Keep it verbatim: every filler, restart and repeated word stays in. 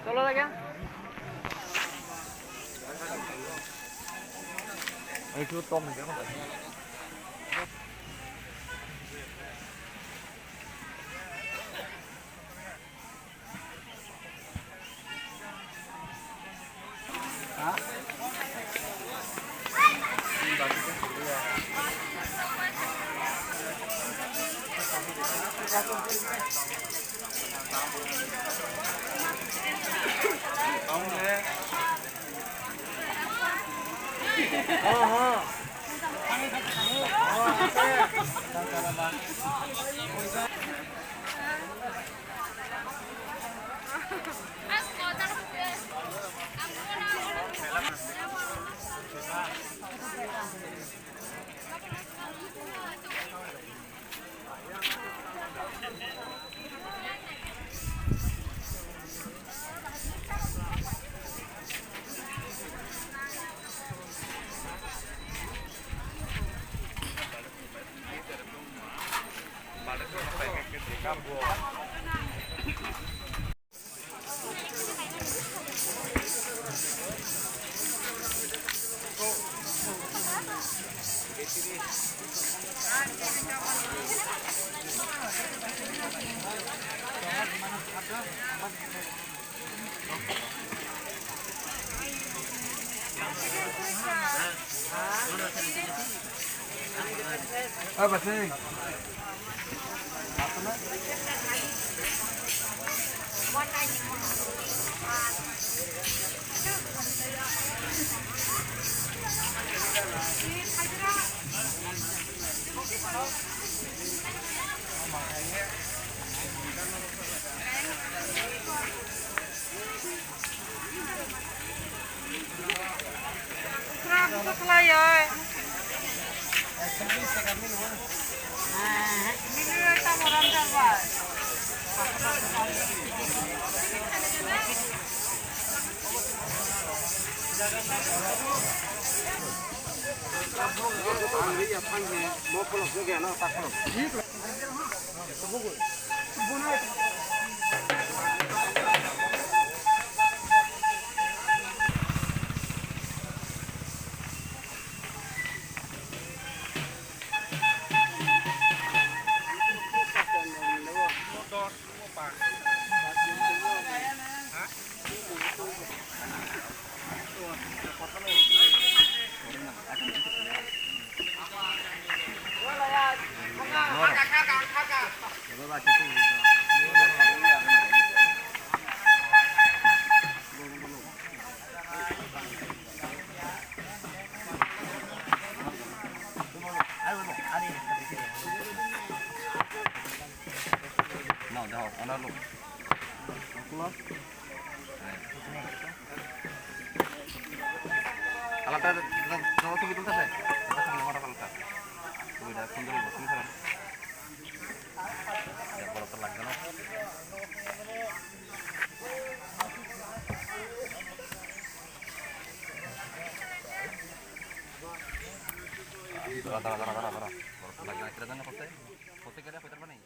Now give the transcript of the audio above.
চলো লাগে। একটু টক নিতে হবে। No, no, no, no. Alatda joto tubi tulta se. Joto samne mora palta. Tubi da sundor bo sundor. Ya, boro to lagda na. Dara, dara, dara, dara, dara. Boro to lagda na, kira jana kote. Kote kira kote pani.